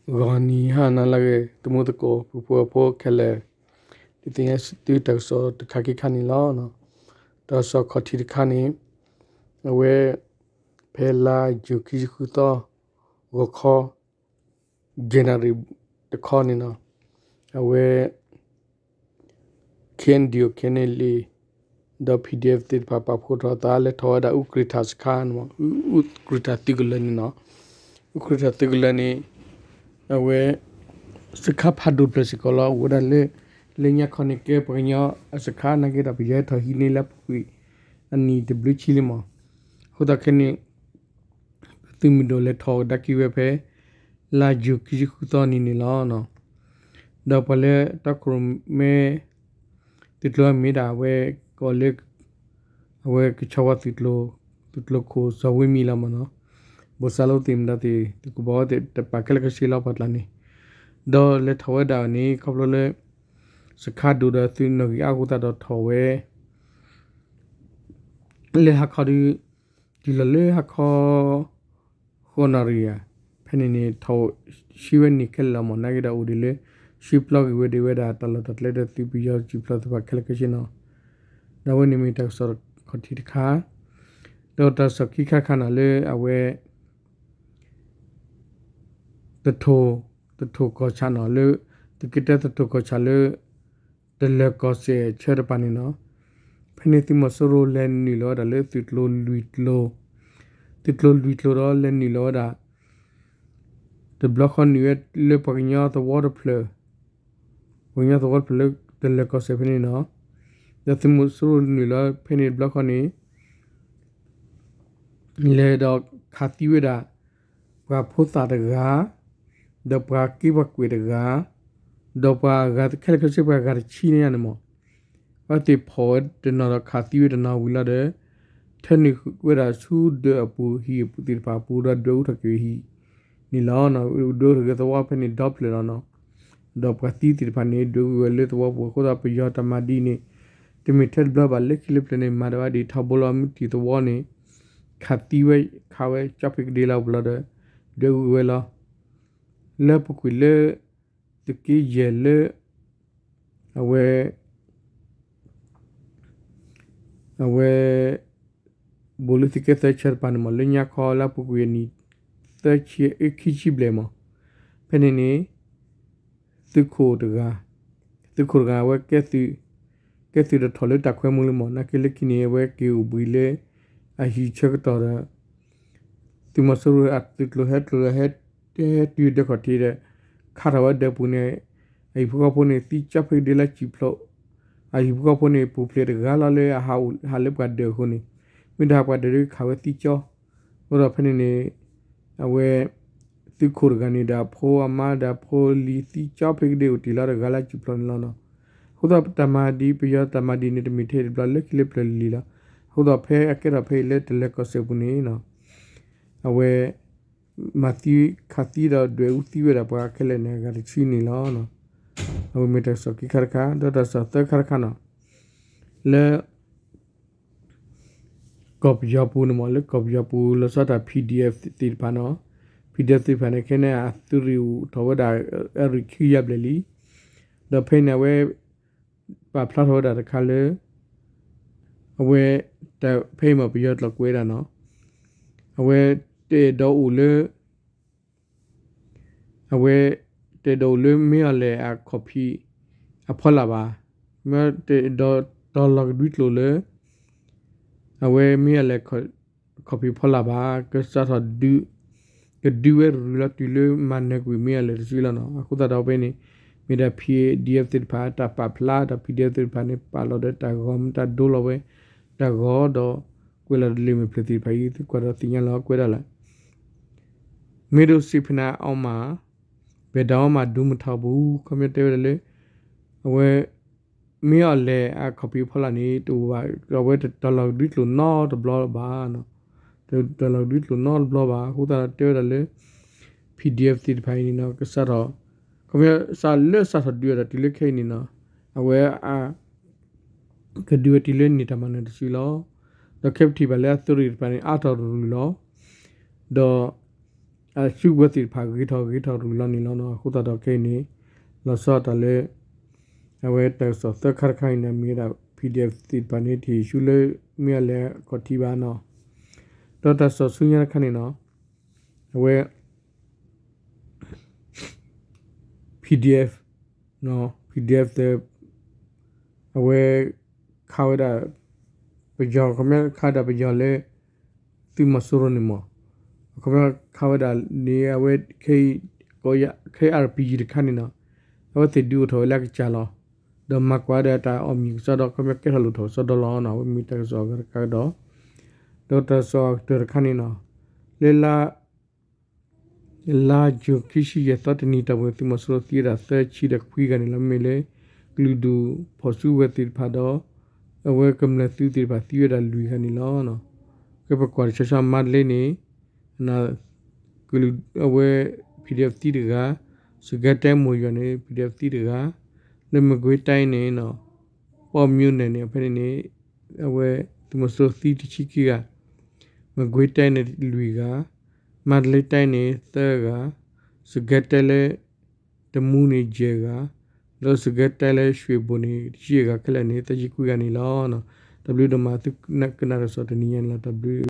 ဂီၤနံၤဟါနၤလၢအဂ့ၤ သမူသကိး ပှၤဖိဖိခဲလၢာ်, ဒုးသ့ၣ်ညါသုတၢ်ကစီၣ်တခါခံခါန့ၣ်လီၤ. တၢ်ကစီၣ်ခီၣ်ထံးတခါန့ၣ် အဝဲ ဖဲလါယူၤခံဆံဃုသီ ဂီၤခီ ယဲၢ်နၣ်ရံၣ်တခီန့ၣ်လီၤ. အဝဲ ခ့ၣ်အဲၣ်ယူၣ် ခ့ၣ်အဲၣ်ယူၣ် ဒီး ပီၣ်ဒီအ့ၣ် သ့ၣ်တဖၣ် ပာ်ဖှိၣ်ထီၣ်သး လဲၤထီၣ်ဝဲဒၣ် အူကြ့ၣ်ထၣ်စခါန့ၣ်မး, အူကြ့ၣ်ထၣ်သုးကလၢၤန့ၣ်လီၤ. အူကြ့ၣ်ထၣ်သုးကလၢၤန့ၣ် အဝဲ စခါဖးဒိၣ်တဖျၢၣ်စ့ၢ်ကီးလီၤ. အိၣ်ဝဲဒၣ်လၢ လၢညါခီန့ၣ် ကဲပှၤကညီအစခါ နာ်က့ဒီး ပယီၤဟဲထီၣ်ဟံးန့ၢ်လၢအပူၤကွံာ် အနံၣ်တဘျုးဆံလံမး. အဃိသတးခဲန့ၣ် သုးမုၢ်ဒိၣ်လဲၤထီၣ်ကဒါက့ၤဝဲဖဲ လါယူၤခံဆံဃုသီနံၤန့ၣ်လီၤ. ဒီးပှၤလၢတၢ်ခိၣ်ရိၣ်မဲ သုးကျိၤမ့ၢ်ဒၣ်အဝဲ ကီးလၢ အဝဲကဆီဝါသုးကျိၤ, သုးကျိၤခိၣ်စီၤဝ့မံၤလီၤမးနီၤ. ဘိၣ်စၢ်လိသ့ၣ်မတၤသ့ၣ် သုးခိၣ်ဘီဝဲသ့ၣ် တပာ်ခဲလၢာ်ခဲဆ့လီၤပှၤကျါန့ၣ်, ဒီးလဲၤထီၣ်ဝဲဒၣ်န့ၣ် ခီဖျိလၢ စခါဒိၣ်ဒီးသုးနီၣ်ဂံၢ်အါအဃိသတးဒီးထီၣ်ဝဲ လၢဟါခီဒုး တုၤလီၤလၢဟါခီ ဃိးနၣ်ရံၣ်ဧါ, ဖဲန့ၣ်န့ၣ် ထီၣ်ဆှံဝဲန့ၣ်ခဲလၢာ်လီၤမး, နာ်က့ဒီးအိၣ်ဒံးလၢ ဆှံပျီက့ၤဝဲဒၣ်ဝဲဒၣ်တၢ်လီၢ်တၢ်ကျဲဒီးသုးပယီၤစံၣ်ဖျိးသ့ၣ်တဖၣ်ခဲလၢာ်ခဲဆ့နီၤ. ဒီးအဝဲန့ၣ်မ့ၢ်တၢ်ကစီၣ်ခီၣ်ထံးတခါ, ဒီးတၢ်ကစီၣ်ခံခါတခါန့ၣ်လၢအဝဲ သထိၣ်, သထိၣ်ကီၢ်ဆၣ်နီၤ, လၢ သုးက့တၢသထိၣ်ကီၢ်ဆၣ်လၢ တလၢၤကီၢ်စဲၣ်အဆၢတပၤန့ၣ်နီၤ, ဖဲန့ၣ်သုးမီၤစိရိၤလဲၤနုာ်လီၤဝဲဒၣ်လၢသုးကျိၤလွံၢ်ကျိၤ, သုးကျိၤလွံၢ်ကျိၤဒီးလဲၤနုာ်လီၤဝဲဒၣ် တဘျီဃီနုာ်ဝဲလၢပှၤကညီသဝီတဖျၢၣ်, ပှၤကညီသဝီတဖျၢၣ်လၢတလၢၤကီၢ်စဲၣ်ဖဲန့ၣ်နီၤ, ဒီးသုးမီၤစိရိၤနုာ်လီၤဖဲန့ၣ်တဘျီဃီန့ၣ် လဲၤဒီးခးသံဝဲဒၣ် ပှၤဖိသၣ်တဂၤ, ဒီးပှၤက့ပှၤကွဲးတဂၤ, ဒီးပှၤဂၤခဲလၢာ်ခဲဆ့ပှၤဂၤတဆံန့ၣ်ညါန့ၣ်မး, အဝဲသ့ၣ်ဖီၣ်ဝဲတနီၤဒီးခးသံဝဲတနီၤဝံၤလီၤဒီး ထၢနုာ်ဝဲဒၣ်ဆူဒၢးအပူၤ ဟံၣ်အပူၤသ့ၣ်တဖၣ်အပူၤဒီးဒွဲၣ်အူထီၣ်က့ၤဟံၣ်န့ၣ်လီၤ. ဒွဲၣ်အူထီၣ်က့ၤသဝီဖဲန့ၣ်ဒီဖျၢၣ်လီၤနီၤ. ဒီးပှၤသံသ့ၣ်တဖၣ်န့ၣ် ဒွဲၣ်အူဝဲလၢသဝီပူၤအဃိသတး ပယီၤတၢ်မၤဒံးန့ၣ် တမ့ၢ်ထဲတဘျီဘၣ် လၢခံလၢပျၢၤန့ၣ် မၤဒၣ်ဝဲဒ်ထီဘိလီၤ မုၢ်တံၢ်သဝီန့ၣ် ခးသံဝဲ ခးဝဲကၠီဖ့ကဒ့လီၤပူၤလီၤဒီး ဒွဲၣ်အူဝဲလီၤ. လၢပူၤကွံာ်လၢ သုးက့ယဲၢ်လၢ အဝဲ အဝဲ ဘူးလၢသုးက့သၢဆၢတပၤန့ၣ်မး လၢညါခီလၢအပူၤကွံာ်အနံၣ် သၢဆံ ခံဆံဘျဲၣ်မး, ဖဲန့ၣ်န့ၣ် သုးခိၣ်တဂၤ, သုးခိၣ်တဂၤအဝဲကဲသုး, ကဲသုးဒီးထီၣ်လၢတၢ်ခွဲမူလံမး, နာ်က့လၢခံန့ၣ် အဝဲက့ၤအိၣ်ဘှံးလၢ အဟံၣ်ဆၢကတီၢ်ဒီး သုးမီၤစိရိၤအသုးကျိၤဟဲကျိၤဒီး ဟဲတုၤဒၢးခီၣ်ထံးဒီး ခးထီၣ်ဝဲဒၢးပူၤန့ၣ် အဟံၣ်ဖိဃီဖိန့ၣ် သံကၠီဖ့ကဒ့လၢစံၣ်ဖျိး, အဟံၣ်ဖိဃီဖိန့ၣ် ပူၤဖျဲးတဂၤလီၤလၢအဟးအိၣ်ဟးလၢပှၤဒၢးအဃိန့ၣ်, မ့ၢ်တၢ်ပှၤဒၢးဒုးခးဝဲသံကၠီ, အဃိဒီးဖဲန့ၣ်န့ၣ် အဝဲ သုးခိၣ်တဂၤန့ၣ်ဒီးအဖိအမါဒီးအဖိလံၤသံကၠီဖ့ကဒ့အိၣ်တ့ၢ်လီၤတဂၤလၢစံၣ်ဖျိးန့ၣ်လီၤနီၤ. အဃိသတးတၢ်မၤဒံး ပယီၤတၢ်မၤဒံးန့ၣ် တမ့ၢ်ထဲတဘျီလၢခံလၢပျၢၤလံၤလီၤ. အဃိသတးဖဲအကဲထီၣ်ဖဲအံၤလၢတလၢၤကီၢ်စဲၣ်ပူၤန့ၣ် အဝဲ မၤသံခးသံဒီးဒွဲၣ်အူသံဝဲဒၣ်ပှၤခဲလၢာ်န့ၣ် အဂၤတဆံန့ၣ်လီၤ. အဝဲမ့ၢ်တၢ်ကစီၣ်ခံခါတခါ, ဒီးတၢ်ကစီၣ်သၢခါတခါနီၤ, လၢ ကီၢ်ပယီၤပူၤန့ၣ်မး လၢကီၢ်ပယီၤပူၤ လီၤဆီဒၣ်တၢ် PDF သ့ၣ်တဖၣ်နီၤ, PDF သ့ၣ်တဖၣ်န့ၣ် ခဲန့ၣ် အသုးရ့ၣ်အိၣ်ထီၣ်ဝဲဒၣ် အရ့ၣ်ခံကယၤဘျဲၣ်လံ, ဒီးဖဲန့ၣ်အဝဲ ပာ်ဖျါထီၣ်ဝဲဒၣ်တခါလၢ အဝဲ ဖဲအံၤမးပယီၤကျိာ်ကွဲးဒၣ်နီၤ, အဝဲတအဲၣ်ဒိးအိၣ်လၢ အဝဲ တအဲၣ်ဒိးအိၣ်လၢမ့ၢ်အီၤလဲၣ်အခီၣ်ဖံးအဖီလာ်ဘၣ်, မ့ၢ်တအဲၣ်ဒိးတီၤလီၤကဒွံကျိာ်လၢ အဝဲမ့ၢ်အီၤလဲၣ် ခီၣ်ဖံးဖီလာ်ဘၣ်, ကစးထီၣ်ဒုး ကဒုးဝဲရုၢ်လီၤတုၤလၢမၤနၢၤကွံာ်မ့ၢ်အီၤလဲၣ်တစုလီၤနီၤ. အဃိသတးဒီးဖဲန့ၣ် မ့ၢ်ဒၣ် PDF သ့ၣ်တဖၣ် တၢ်ပာ်ဖျါ တၢ် PDF သ့ၣ်တဖၣ်န့ၣ် ပာ်လီၤဒီးတၢ်ဂီၤ မ့ၢ်တၢ်ဒိလီၤဝဲ တၢ်ဂီၤဒီး ကွဲးလီၤတလ့ၢ်မ့ၢ်ဖျၢၣ်သ့ၣ်တဖၣ်အံၤ သုကွၢ်ဒီးသ့ၣ်ညါလီၤ ကွဲးဒၣ်လၢ မ့ၢ်ဒိးစံးဖဲန့ၣ်အီၤမး ဘဲၣ်ဒၣ်အီၤမးဒူမထီၣ်ပူၤ ခီပညီတဲဝဲဒၣ်လၢ အဝဲ မ့ၢ်အီၤလဲၣ်အခီၣ်ဖံးဖီလာ်န့ၣ် တအိၣ်ဘၣ် အဝဲတတီၤလီၤကဒွံကျိာ်နီတဘျီဘၣ်, တတီၤလီၤကဒွံကျိာ်နီတဘျီဘၣ်. အဃိသတးဒီးတဲဝဲဒၣ်လၢ PDF သ့ၣ်တဖၣ်အံၤန့ၣ်နီၤ ကစးထီၣ် ခီပညီစးလၢစးထီၣ်ဒုးအီၤဒီးတုၤလၢခဲအံၤန့ၣ်နီၤ အဝဲ ကဒုးဝဲတုၤလၢန့ၢ်တၢ်မၤနၢၤတစုလီၤ. ဒီးခဲပထံၣ်ဘၣ်လၢအသုးရ့ၣ်တဖၣ်န့ၣ် အါထီၣ်ရုၢ်လီၤ. ဒီး အစုကဝဲၤသ့ၣ်တဖၣ်ဂ့ၤထီၣ်ဂ့ၤထီၣ်တကလုာ်လီၤန့ၣ်လီၤ. အဃိသတးဒီးခဲအံၤန့ၣ် လီၤဆီဒၣ်တၢ်လၢ အဝဲတၢ်ကစီၣ်သၢခါတခါအံၤန့ၣ် မ့ၢ်ဝဲဒၣ် PDF သ့ၣ်တဖၣ်န့ၣ် တဟ့ၣ်ဆူလၢမ့ၢ်အလဲၤခီၣ်ထံးဘၣ်နီၤ. ဒီးတၢ်ကစီၣ်ဆူညါတခါန့ၣ်နီၤ အဝဲ PDF, PDF သ့ၣ် အဝဲခးဝဲဒၣ် ပယီၤ ခီပညီခးဝဲဒၣ်ပယီၤလၢ သုးမီၤစိရိၤန့ၣ်မး, ခီပညီခးဝဲဒၣ်န့ၣ် အဝဲ ခဲအံၤ ခဲအံၤ RPG တခါန့ၣ်နီၤ အဝဲသ့ၣ်ဒုးအိၣ်ထီၣ်ဝဲလၢအကစၢ်လီၤ. ဒီးမၤကွၢ်ဒီးတၢ်အီၣ်မံၤကစီဒီ ခီပညီကဲထီၣ်လိၣ်ထီၣ်ကစီဒီလီၤနီၤ. အဝဲမ့ၢ်တၢ်ကစီၣ်အဂၤတခါဒီး ဒီးတၢ်ကစီၣ်အကတၢၢ်တခါန့ၣ်နီၤ လၢလါ လါယူၤခံဆံယဲၢ်သီတနံၤ တၢ်ပှၤသုးမီၤစိရိၤသံဝဲဒၣ်သၢဆံဒီးခွံဂၤန့ၣ်လီၤ. မ့ၢ်လၢ ကလုာ်ဒူၣ်ဖီၣ်စုကဝဲၤသ့ၣ်တဖၣ်ဒီး အဝဲကမျၢၢ်သုးသ့ၣ်တဖၣ်သံဝဲဒၣ်လွံၢ်ဂၤန့ၣ်လီၤ. ကဲပကွၢ်တဆီဆီ မါတလ့န့ၣ် ကလုာ် အဝဲ PDF သံတဂၤ, စကဲတဲမိၢ်ယီၤန့ၣ် PDF သံတဂၤ, လၢမကွ့ၤတဲန့ၣ် ပီၣ်မၠိၣ်နဲၣ်န့ၣ် ဖဲန့ၣ်န့ၣ် အဝဲသုးမီၤစိရိၤသံတဆံခံဂၤ, မကွ့ၤတဲန့ၣ်လွံၢ်ဂၤ, မါတလ့တဲန့ၣ်သၢဂၤ, စကဲတဲလၢ တမူန့ၣ်ယဲၢ်ဂၤ, ဒီးစကဲတဲလၢရွှ့ၣ်ဘိၣ်န့ၣ် တဆံယဲၢ်ဂၤ ခဲလၢာ်န့ၣ် သၢဆံခွံဂၤန့ၣ်လီၤ. တၢ်ဘျုးဒိၣ်မး သုကနၣ်တၢ်ကစီၣ်တနံၤညါန့ၣ်လီၤ. တၢ်ဘျုး